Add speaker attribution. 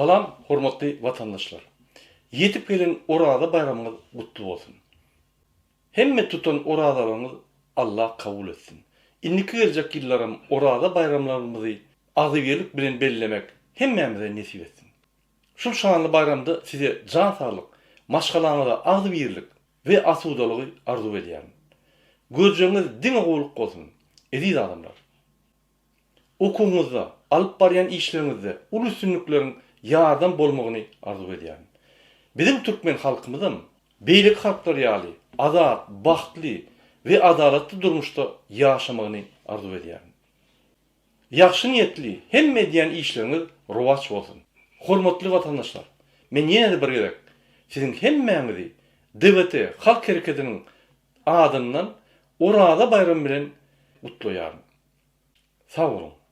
Speaker 1: Salam hormatly watandaşlar. Ýetip gelen Oraza baýramyňyz gutly bolsun. Hemme tutan orazalaryňyz Allah kabul etsin. Indiki geljek ýyllaram Oraza baýramlarymyzy agzybirlik bilen bellemek hemmämize nesip etsin. Şul şanly baýramda size jan saglyk, maşgalaňyza agzybirlik we asudalygy arzuw edýärin. Görjegiňiz diňe gowulyk bolsun, eziz adamlar! Okuwyňyzda, alyp barýan işleriňizde uly üstünlikleriň ýardam bolmagyny arzuw edýärin. Biziň türkmen halkymyzam beýleki halklar ýaly azat, bagtly we adalatly durmuşda ýaşamagyny arzuw edýärin. Ýagşy niýetli hemme edýän işleriňiz rowaç bolsun! Hormatly watandaşlar, men ýene-de bir gezek siziň hemmäňizi DWT halk hereketiniň adyndan Oraza baýramy bilen gutlaýaryn. Sag boluň!